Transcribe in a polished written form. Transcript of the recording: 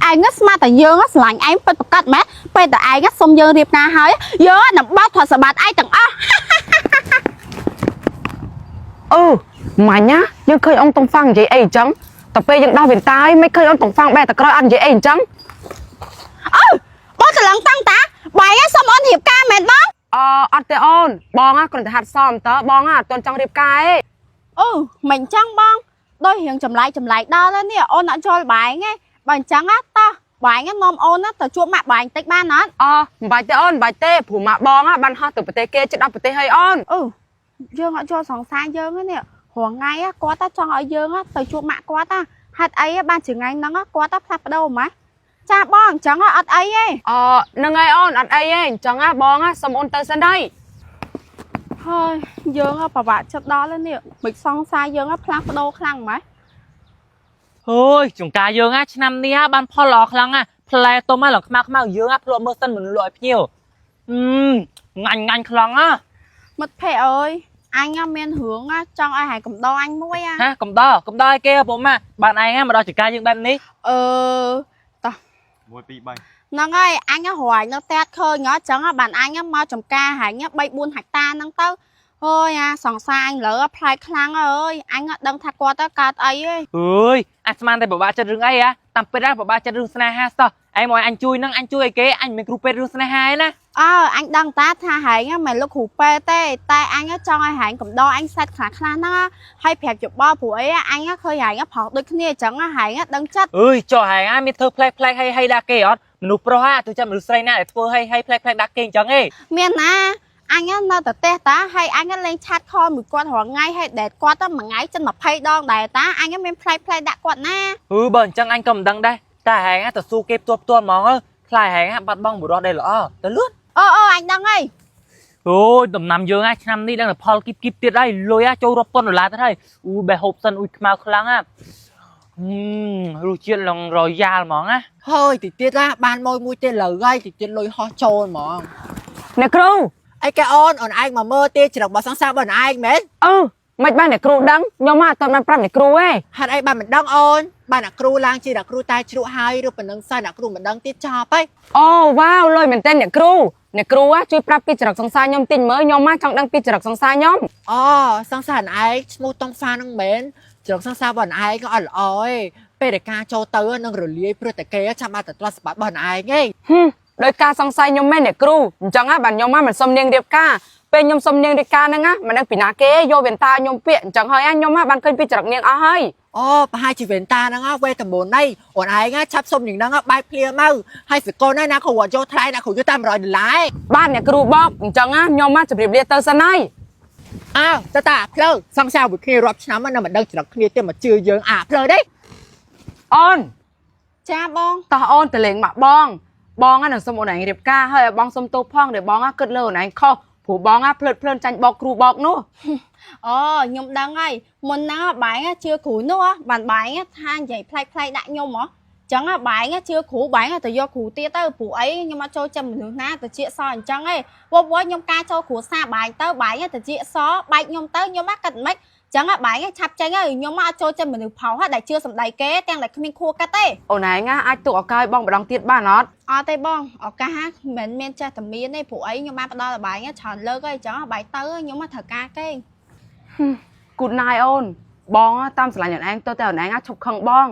ឯងស្មានតែយើងស្រឡាញ់ឯងពិតប្រាកដម៉េះពេលតែឯងសុំយើងរៀបការហើយយើងនឹងបោកទ្រព្យសម្បត្តិឯងទាំងអស់ អឺម៉ាញ់ណាយើងឃើញអង្គតុងហ្វាំងនិយាយអីអញ្ចឹងតែពេលយើងដោះវ៉ែនតាយមិនឃើញអង្គតុងហ្វាំងបែរតែក្រោយអត់និយាយអីអញ្ចឹង អឺបងច្រឡឹងតាំងតាបាយសុំអូនរៀបការមែនបង អអត់ទេអូនបងណាគ្រាន់តែហាត់សមតើបងណាអត់ទាន់ចង់រៀបការទេ អូមិនអញ្ចឹងបងដូចរៀងចម្លែកចម្លែកដល់ហើយនេះអូនអត់ចូលបែងទេបើអញ្ចឹងណាតោះបែងនាំអូនណាទៅជួបម៉ាក់បែងតិចបានអត់ អមិនបាច់ទេអូនមិនបាច់ទេព្រោះម៉ាក់បងណាបានហោះទៅប្រទេសគេជិតដល់ប្រទេសហើយអូន អឺយើងអត់ចូលសង្សារយើងទេនេះរាល់ថ្ងៃគាត់តែចង់ឲ្យយើងទៅជួបម៉ាក់គាត់ណាហេតុអីបានជាថ្ងៃហ្នឹងគាត់តែផ្លាស់ប្ដូរម៉ាចាបងអញ្ចឹងអត់អីទេ អហ្នឹងហើយអូនអត់អីទេអញ្ចឹងណាបងណាសុំអូនទៅសិនហើយ ហើយយើងពិបាកចិត្តដល់ហើយនេះមិនសង្សារយើងផ្លាស់ប្ដូរខ្លាំងម៉េះ ហើយចង្ការយើងណាឆ្នាំនេះបានផលល្អខ្លាំងណាផ្លែទុំហ្នឹងឡើងខ្មៅខ្មៅយើងណាភ្លក់មើលសិនមិនលក់ឲ្យភ្ញៀវអឺងាញ់ងាញ់ខ្លាំងណា មិត្តភ័ក្តិអើយអញមានរឿងចង់ឲ្យហែកំដរអញមួយអា ហាកំដរកំដរឲ្យគេហ៎ពុំម៉ាបានឯងណាមកដល់ចង្ការយើងបែបនេះ អឺតោះ 1 2 3 ហ្នឹងហើយអញរយនៅផ្ទះឃើញហ៎ចឹងបានអញមកចំការហែង3 4ហិកតាហ្នឹងទៅអើយអាសង្សារអញលើប្លែកខ្លាំងអើយអញអត់ដឹងថាគាត់ទៅកើតអីទេ អើយអាស្មានតែពិបាកចិត្តរឿងអីហ៎តាមពិតណាពិបាកចិត្តរឿងស្នេហាសោះឯងមកឲ្យអញជួយហ្នឹងអញជួយឲ្យគេអញមិនមែនគ្រូពេទ្យរឿងស្នេហាឯណា អើអញដឹងតាថាហែងមិនលោកគ្រូពេទ្យទេតែអញចង់ឲ្យហែងកំដរអញសាច់ខ្លះខ្លះហ្នឹងហើយប្រាប់យោបល់ព្រោះអីអញឃើញហែងប្រោះដូចគ្នាអញ្ចឹងហែងដឹងចិត្ត អើយចុះហែងមានធ្វើផ្លែកផ្លែកឲ្យឲ្យដាក់គេអត់មនុស្សប្រុសហ่าទៅចាំមនុស្សស្រីណាដែលធ្វើឲ្យឲ្យផ្លែកផ្លែកដាក់គេអញ្ចឹងឯង មានណាអញនៅតែផ្ទះតាហើយអញលេងឆាតខលមួយគាត់រាល់ថ្ងៃហើយដេតគាត់ទៅមួយថ្ងៃចិន20ដងដែរតាអញមានផ្លែកផ្លែកដាក់គាត់ណា អឺបើអញ្ចឹងអញក៏មិនដឹងដែរតែហែងទៅស៊ូគេផ្ទាល់ផ្ទាល់ហ្មងខ្លាយហែងបាត់បង់បុរសដែលល្អទៅលឿន អូអូអញដឹងហើយ អូយដំណាំយើងឆ្នាំនេះដឹងតែផលគីបគីបទៀតហើយលុយចូលរាប់ពាន់ដុល្លារទៀតហើយអូបេះហូបសិនអ៊ុយខ្មៅខ្លាំងហឹមរសជាតិឡងរយ៉ាលហ្មងណា ហើយតិចទៀតណាបានមួយមួយទៀតលើហើយតិចទៀតលុយហោះចូលហ្មង អ្នកគ្រូ អីកែអូនអូនឯងមកមើលទេច្រករបស់សង្សាររបស់អូនឯងមែន អឺមិនបានអ្នកគ្រូដឹងខ្ញុំមកអត់ទាន់បានប្រាប់អ្នកគ្រូទេ ហេតុអីបានមិនដឹងអូនបានអ្នកគ្រូឡើងជាអ្នកគ្រូតែជ្រក់ហើយឬប៉ុណ្ណឹងសិនអ្នកគ្រូមិនដឹងទៀតចប់ហើយ អូវ៉ាវលុយមែនតើអ្នកគ្រូអ្នកគ្រូជួយប្រាប់ពីចរិតសង្សារខ្ញុំតិចមើលខ្ញុំមកចង់ដឹងពីចរិតសង្សារខ្ញុំ អូសង្សារអូនឯងឈ្មោះតុងហ្វានឹងមែនច្រកសង្សាររបស់អូនឯងក៏អត់ល្អទេពេលដែលការចូលទៅនឹងរលាយព្រោះតែគេចាំបាច់តែទ្រព្យសម្បត្តិរបស់អូនឯងឯង ហឹមដោយការសង្ស័យខ្ញុំមែនអ្នកគ្រូអញ្ចឹងហ่ะបានខ្ញុំមកមិនសុំនាងរៀបការពេលខ្ញុំសុំនាងរៀបការហ្នឹងណាមិនដឹងពីណាគេយកវ៉ែនតាខ្ញុំពាក់អញ្ចឹងហើយខ្ញុំមកបានឃើញពីចរិតនាងអស់ហើយ អូប្រហែលជាវេនតាហ្នឹងវេតមនណៃអូនឯងឆាប់សុំយ៉ាងហ្នឹងបែកភ្លាមកហើយសកលណាណាគ្រូអត់យកថ្លៃណាគ្រូយកតែ100ដុល្លារ បាទអ្នកគ្រូបកអញ្ចឹងណាខ្ញុំមកជម្រាបលាទៅសិនហើយ អើតតាផ្លូវសង្សារមួយគ្នារាប់ឆ្នាំណាមិនដឹងច្រកគ្នាទេមកជឿយើងអាផ្លូវទេ អូន ចាបង តោះអូនទៅលេងម៉ាក់បងបងហ្នឹងសុំអូនឯងរៀបការហើយឲ្យបងសុំទោសផងដែលបងគិតលើអូនឯងខុសព្រោះបងភ្លើតភ្លើនចាញ់បោកគ្រូបោកនោះ អូខ្ញុំដឹងហើយមុនហ្នឹងបែងជឿគ្រូនោះបានបែងថានិយាយប្លែកប្លែកដាក់ខ្ញុំហ៎ចឹងបែងជឿគ្រូបែងទៅយកគ្រូទៀតទៅព្រោះអីខ្ញុំអត់ចូលចិត្តមនុស្សណាទៅជាសអញ្ចឹងឯងវវខ្ញុំការចូលគ្រួសារបែងទៅបែងទៅជាសបែកខ្ញុំទៅខ្ញុំគិតមិនចឹងបែងឆាប់ចេញហើយខ្ញុំអត់ចូលចិត្តមនុស្សផោះដែលជឿសម្ដីគេទាំងដែលគ្មានខួរកាត់ទេ អូនឯងអាចទុកឱកាសឲ្យបងម្ដងទៀតបានអត់ អត់ទេបងឱកាសមិនមានចេះតែមានទេព្រោះអីខ្ញុំបានផ្ដល់ឲ្យបែងច្រើនលើកហើយចឹងបែងទៅខ្ញុំមកត្រូវការគេ គូតណាយអូនបងតាមស្រឡាញ់អូនឯងទៅតែអូនឯងឈប់ខឹងបង